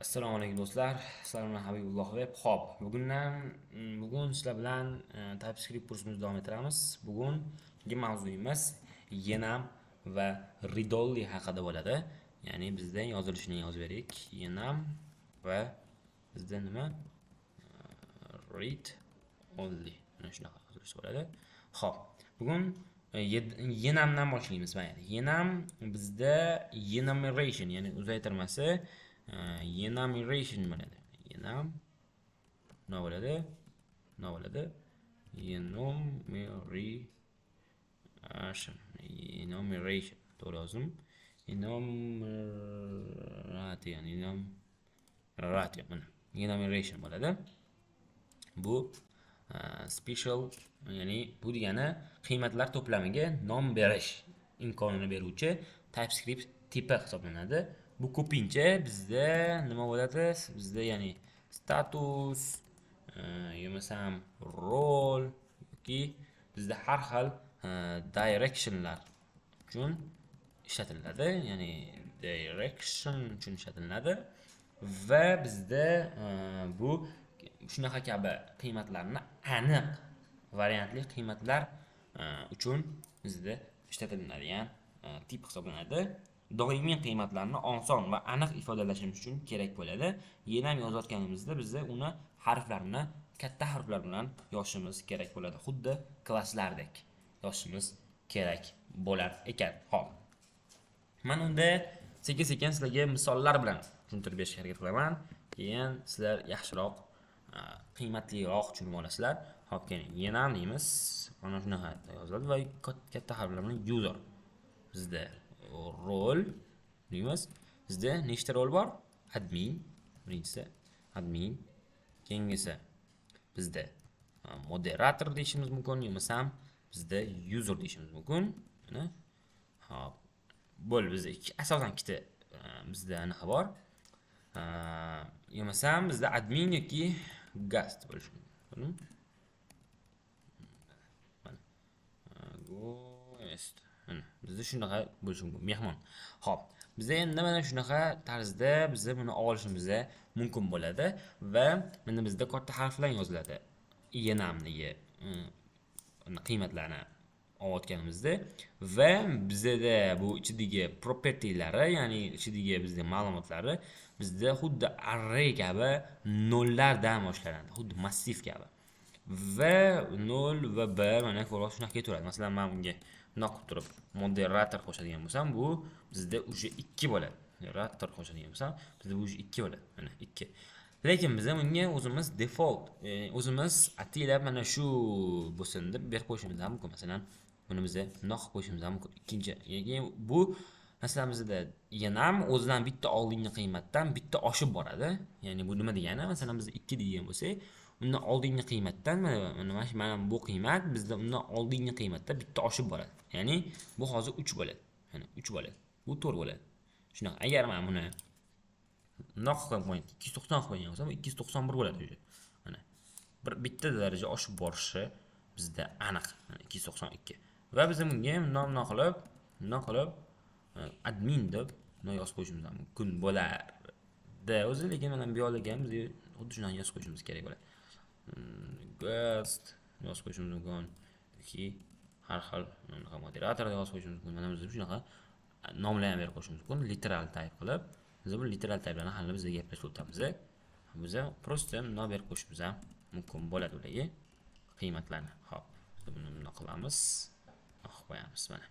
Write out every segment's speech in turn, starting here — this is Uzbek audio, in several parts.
Assalomu alaykum, do'stlar. Sizlar bilan Habibulloh Web. Xo'p, bugun sizlar bilan TypeScript kursimizni davom ettiramiz. Bugungi mavzuyimiz enum va readonly haqida bo'ladi. Ya'ni bizda yozilishini yozib beraylik. Enum va bizda nima? Read only. Mana shunaqa yozilishi bo'ladi. Xo'p, bugun enumdan boshlaymiz mayli. Enum bizda enumeration, ya'ni uzaytirmasi enumeration bo'ladi. Enum nima bo'ladi? Nima bo'ladi? Enumeration. Enumeration. To'g'ri yozdim. Enumeration, enumeration mana. Enumeration bo'ladi. Bu special, ya'ni bu degani qiymatlar to'plamiga nom berish imkonini beruvchi TypeScript tipi hisoblanadi. Bu ko'pincha bizda nima bo'ladi? Bizda, ya'ni status, bo'lmasam rol yoki bizda har xil directionlar uchun ishlatiladi, ya'ni direction uchun ishlatiladi va bizda bu shunaqa kabi qiymatlarni, aniq variantli qiymatlar uchun bizda ishlatiladigan tip hisoblanadi. Doimiy qiymatlarni oson va aniq ifodalashimiz uchun kerak bo'ladi. Enum yozayotganimizda biza uni harflarini katta harflar bilan yozishimiz kerak bo'ladi. Xuddi klasslardek yozishimiz kerak bo'lar ekan. Xo'p. Man unda sekin-sekin sizlarga misollar bilan tushuntirib berishga harakat qilaman. Keyin sizlar yaxshiroq, qiymatliroq tushunib olasizlar. Xo'p, keling, enum deymiz. Mana shunaqa yoziladi va katta harflar bilan user. Bizda rol deymiz. Bizda nechta rol bor? Admin, birinchisi admin, keyingisi bizda moderator deyishimiz mumkin, bo'lmasam bizda user deyishimiz mumkin. Mana, hop, bo'ldi. Bizda asosan ikkita bizda anaqa bor, bo'lmasam bizda admin yoki guest bo'lishi mumkin. Mana, guest, mana bizda shunaqa bo'lishi mumkin, mehmon. Ho'p, biza endi mana shunaqa tarzda biza buni olishimiz mumkin bo'ladi va mana bizda katta harf bilan yoziladi enumniki qiymatlarni olayotganimizda va bizada bu ichidagi propertylari, ya'ni ichidagi bizda ma'lumotlari bizda xuddi array kabi nollardan boshlanadi, xuddi massiv kabi va nol va bir. Mana, ko'ryapsiz, shunaqa ketaveradi. Masalan, man bunga bundoq qilib turib moderator qo'shadigan bo'lsam, bu bizda уже ikki bo'ladi. Moderator qo'shadigan bo'lsam, bizda bu уже ikki bo'ladi, mana, ikki. Lekin biz bunga o'zimiz default, o'zimiz ataylab mana shu bo'lsin deb berib qo'yishimiz ham mumkin. Masalan, buni biza bundoq qilib qo'yishimiz ham mumkin. Ikkinchi, keyin bu, masalan, bizda enum o'zidan bitta oldingi qiymatdan bitta oshib boradi. Ya'ni bu nima degani? Masalan, biz ikki degan bo'lsak, undan oldingi qiymatdan mana bu qiymat bizda undan oldingi qiymatda bitta oshib boradi. Ya'ni bu hozir uch bo'ladi, mana, uch bo'ladi, bu to'rt bo'ladi, shunaqa. Agar man buni bundoq qilib qo'ying, 290 qilib qo'ygan bo'lsam, 291 bo'ladi уже. Mana, bir bitta daraja oshib borishi bizda aniq. Mana, 292. Va biz bunga bundoq qilib admin deb bundoq yozib qo'yishimiz ham mumkin bo'lardi o'zi, lekin mana bu yoqlarga ham biz xuddi shunaqa yozib qo'yishimiz kerak bo'ladi. Guest yozib qo'yishimiz mumkin yoki har xil bunaqa moderator yozib qo'yishimiz mumkin. Mana, biz shunaqa nomlar ham berib qo'yishimiz mumkin literal type qilib. Biz bu literal typelarni hali biz gaplashib o'tamiz. Biza просто bundoq berib qo'yishimiz ham mumkin bo'ladi ularga qiymatlarni. Ho'p, buni bundoq qilamiz, qilib qo'yamiz, mana,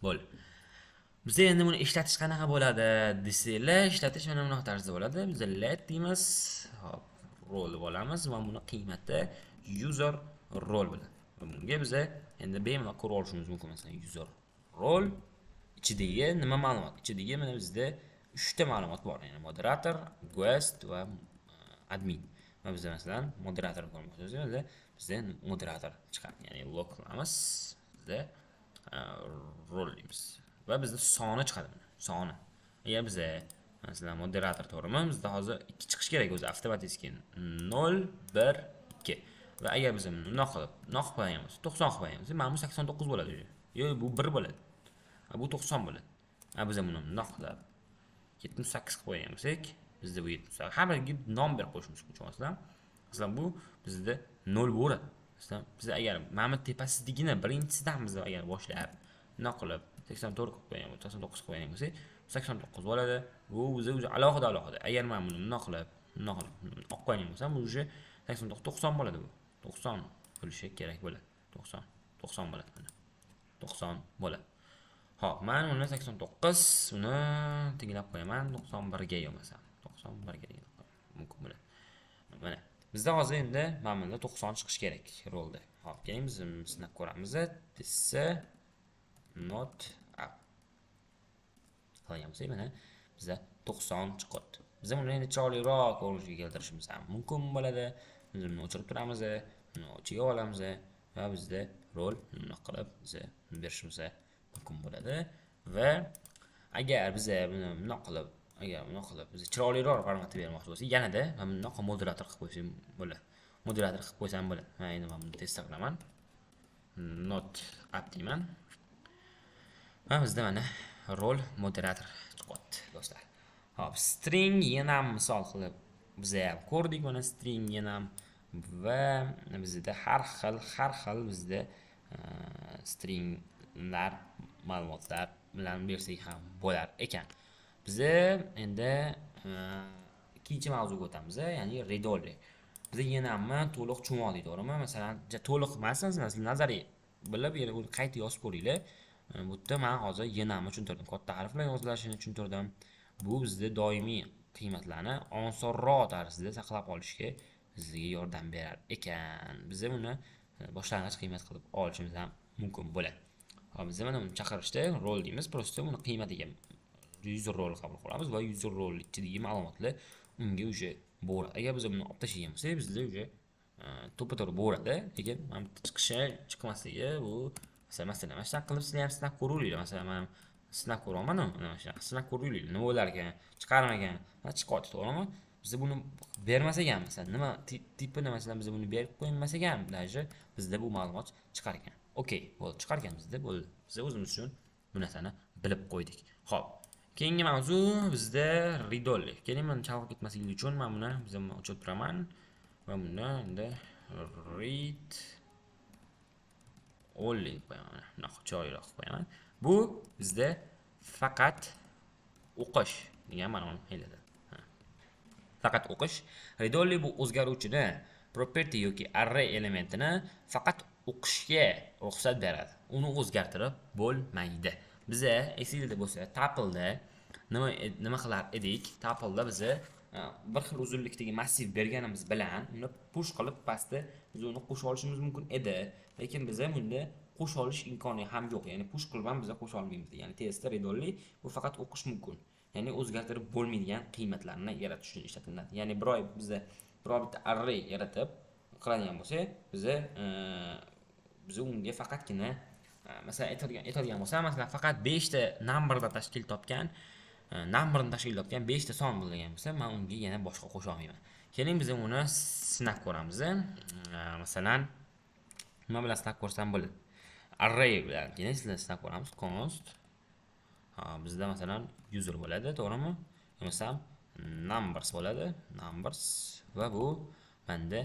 bo'ldi. Biza endi buni ishlatish qanaqa bo'ladi desanglar, ishlatish mana bunaqa tarzda bo'ladi. Biza let deymiz, hop, rol deb olamiz va buni qiymati user rol bo'ladi. Va bunga biza endi bemalol ko'rib olishimiz mumkin. Masalan, user rol ichidagi nima ma'lumot? Ichidagi mana bizda uchta ma'lumot bor, ya'ni moderator, guest va admin. Va biza, masalan, moderator ko'rmoqchi bo'lsak, bizda moderator chiqadi, ya'ni log qilamiz, bizda rol deymiz va bizda soni chiqadi, soni. Agar biza, masalan, moderator, to'g'rimi, bizda hozir ikki chiqishi kerak o'zi avtomatik: nol, bir, ikki. Va agar biz bundoq qilib, bundoq qilib qo'ygan bo'lsak, 90 qilib qo'ygan bo'lsak, mana bu 89 bo'ladi уже, yo'q, bu bir bo'ladi, bu 90 bo'ladi. A biz buni bundoq qilib 78 qilib qo'ygan bo'lsak, Bizda bu 70. Har biriga nom berib qo'yishimiz mumkin. Masalan, bu bizda 0 bo'ladi. Masalan, biz agar mana bu tepasidagini birinchisidan biz agar boshlab bundoq qilib 84 qilib qo'ygan, 99 qilib qo'ygan bo'lsak, 89 bo'ladi. Bu bizda уже alohida alohida. Agar men buni bundoq qilib olib qo'ygan bo'lsam, bu уже 89, 90 bo'ladi bu. 90 bo'lishi kerak bo'ladi. 90, 90 bo'ladi mana. 90 bo'ladi. Xo'p, men uni 89, uni tenglab qo'yaman 91 ga bo'lmasam. 91 ga tenglab qo'yaman. Mumkin bo'ladi. Mana bizda hozir endi mana bunda 90 chiqishi kerak rolda. Xo'p, keling, biz sinab ko'ramiz. Tc not app qilgan bo'lsak, mana bizda 90 chiqyapti. Biz buni endi chiroyliroq ko'rinishga keltirishimiz ham mumkin bo'ladi. Biz buni o'chirib turamiz, buni ichiga olamiz va bizda rol bundoq qilib biza berishimiz mumkin bo'ladi. Va agar biza buni bundoq qilib, agar bundoq qilib biz chiroyliroq formatda bermoqchi bo'lsak, yanada mana bunaqa moderator qilib qo'ysak bo'ladi. Moderator qilib qo'ysam bo'ladi. Men endi mana buni test qilaman. Not app deyman. Va bizda mana rol moderator chiqyapti, do'stlar. Xo'p, string yana ham misol qilib biza ham ko'rdik mana string yana ham va bizda har xil bizda stringlar ma'lumotlar bilan bersak ham bo'lar ekan. Biza endi ikkinchi mavzuga o'tamiz, ya'ni read only. Biza yanami to'liq tushunib oldik, to'g'rimi? Masalan, to'liq emas, masalan, nazariy bilib, yana uni qayta yozib ko'ringlar. Bu yerda man hozir enumni tushuntirdim. Katta harf bilan yozilishini tushuntirdim. Bu bizda doimiy qiymatlarni osonroq tarzda saqlab olishga bizga yordam berar ekan. Biza buni boshlang'ich qiymat qilib olishimiz ham mumkin bo'ladi. Xo'p, biz mana buni chaqirishda rol deymiz, просто buni qiymatiga user rol qabul qilamiz va user rol ichidagi ma'lumotlar unga уже bo'ladi. Agar biz buni olib tashlagan bo'lsak, bizda уже to'ppa to'g'ri bo'ladi, lekin mana bu chiqishi, chiqmasligi bu masalan, mana shunaqa qilib sizlar ham sinab ko'raveringlar. Masalan, man sinab ko'ryapmanu, mana shunaqa sinab ko'raveringlar, nima bo'lar ekan, chiqarmikan? Mana chiqyapti, to'g'rimi? Biz buni bermasak ham, masalan, nima tipini, masalan, biz buni berib qo'ymasak ham, даже bizda bu ma'lumot chiqar ekan. Okey, bo'ldi, chiqar ekan bizda, bo'ldi. Biz o'zimiz uchun bu narsani bilib qo'ydik. Xo'p, keyingi mavzu bizda read only. Keling, men chalg'ib ketmasligi uchun men buni biz o'chirib turaman va buni endi read only deb qo'yaman. Bunaqa chiroyliroq qilib qo'yaman. Bu bizda faqat o'qish degan ma'noni anglatadi. Faqat o'qish. Read only bu o'zgaruvchini property yoki array elementini faqat o'qishga ruxsat beradi. Uni o'zgartirib bo'lmaydi. Biza esingizda bo'lsa, tupleda nima qilar edik? Tupleda biza bir xil uzunlikdagi massiv berganimiz bilan uni push qilib pastda biz uni qo'sha olishimiz mumkin edi. Lekin biza bunda qo'sha olish imkoni ham yo'q. Ya'ni push qilib ham biza qo'sha olmaymiz. Ya'ni testda read only bu faqat o'qish mumkin. Ya'ni o'zgartirib bo'lmaydigan qiymatlarni yaratish uchun ishlatiladi. Ya'ni biror biza biror bitta array yaratib qiladigan bo'lsak, biza unga faqatgina, masalan, aytadigan bo'lsam, masalan, faqat 5 ta numberda tashkil topgan, numberni tashkil topgan 5 ta son bo'lgan bo'lsa, men unga yana boshqa qo'sha olmayman. Keling, biz uni sinab ko'ramiz. Masalan, nima bilan sinab ko'rsam bo'ladi? Array bilan keling, sizlar sinab ko'ramiz. Const, ha, bizda masalan user bo'ladi, to'g'rimi? Bo'lmasam numbers bo'ladi, numbers va bu menda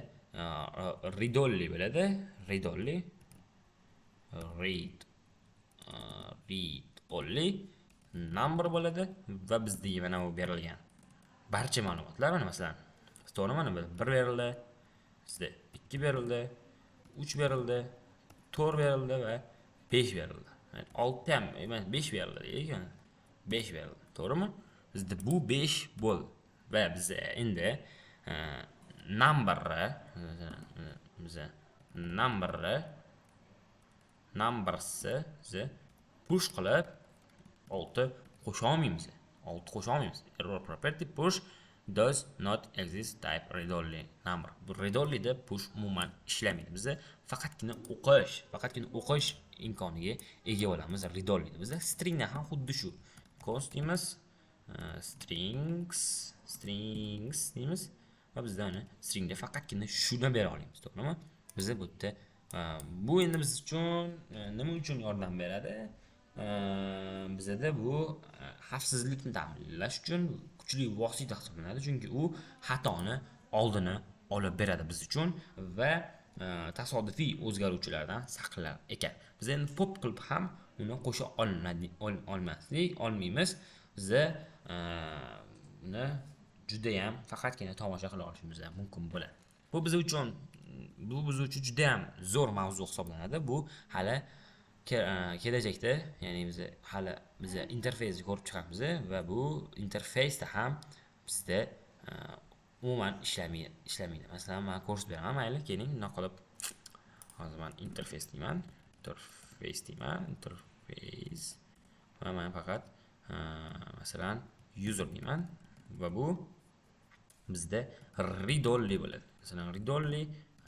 read only bo'ladi, read only, read only number bo'ladi va bizda mana bu berilgan barcha ma'lumotlar mana, masalan, to'g'ri, mana bu 1 berildi, bizda 2 berildi, 3 berildi, 4 berildi va 5 berildi. Yani 6 ham emas, 5 berildi deylik, mana 5 berildi, to'g'rimi? Bizda bu 5 bo'ldi va biza endi numberni, biza numberni, numbersni biza push qilib 6 qo'sha olmaymiz, 6 qo'sha olmaymiz. Error: property push does not exist, type read only number. Bu read onlyda push umuman ishlamaydi. Biza faqatgina o'qish imkoniga ega bo'lamiz read onlyda. Bizda stringda ham xuddi shu. Const deymiz, strings deymiz va bizda uni stringda faqatgina shuni bera olamiz, to'g'rimi? Biza bu yerda bu endi biz uchun nima uchun yordam beradi? Bizada bu xavfsizlikni ta'minlash uchun. kuchli vosita hisoblanadi, chunki u xatoni oldini olib beradi biz uchun va tasodifiy o'zgaruvchilardan saqlar ekan. Biz endi pop qilib ham uni qo'sha olmaymiz. Biza uni judayam faqatgina tomosha qila olishimiz mumkin bo'ladi. Bu biz uchun judayam zo'r mavzu hisoblanadi. Bu hali kelajakda, ya'ni biz hali biz interfeysni ko'rib chiqamiz va bu interfeysda ham bizda umuman ishlamaydi. Masalan, man ko'rsatib beraman, mayli, keling, bundoq qilib hozir man interfeys deyman, interfeys deyman, interfeys va man faqat masalan user deyman va bu bizda read only bo'ladi. Masalan, read only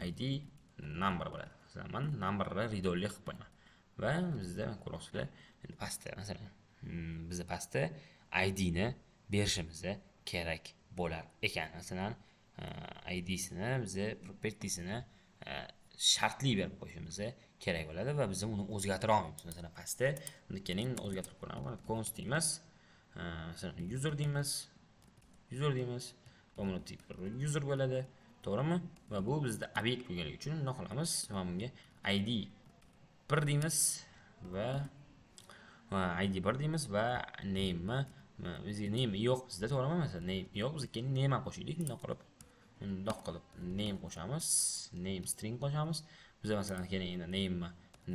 id number bo'ladi. Masalan, man numberni read only qilib qo'yaman va bizda ko'ryapsizlar, endi pastda, masalan, bizda pastda idni berishimiz kerak bo'lar ekan. Masalan, idsini biza propertiesini shartli berib qo'yishimiz kerak bo'ladi va biz uni o'zgartira olmaymiz. Masalan, pastda uni keling, o'zgartirib ko'ramiz. Const deymiz, masalan, user deymiz, user deymiz va buni tipi user bo'ladi, to'g'rimi? Va bu bizda obyekt bo'lganligi uchun nima qilamiz? Va bunga id 1 deymiz va id 1 deymiz va name, bizga name yo'q bizda, to'g'rimi? Masalan, name yo'q bizga, keyin name ham qo'shaylik. Bundoq qilib name qo'shamiz, name string qo'shamiz. Biz masalan, keyin endi name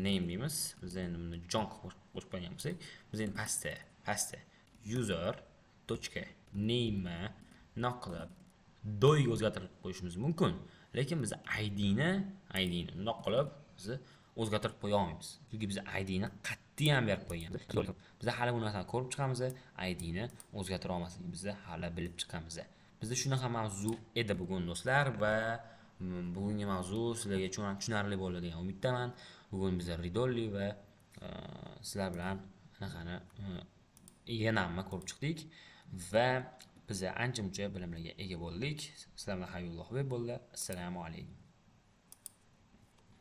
name deymiz. Biz endi buni jon qilib qo'shib qo'ygan bo'lsak, biz endi pastda user точка name bundoq qilib doyga o'zgartirib qo'yishimiz mumkin, lekin biz idni bundoq qilib biz o'zgartirib qo'ya olmaymiz, chunki biz idni qat'iyan berib qo'yganmiz. Biz hali bu narsani ko'rib chiqamiz, idni o'zgartira olmasligimizni hali bilib chiqamiz. Bizda shunaqa mavzu edi bugun, do'stlar, va bugungi mavzu sizlarga tushunarli bo'ldi degan umiddaman. Bugun biz read only va sizlar bilan anaqani enamni ko'rib chiqdik va biz ancha muncha bilimlarga ega bo'ldik. Sizlar bilan Habibulloh bo'ldi. Assalomu alaykum.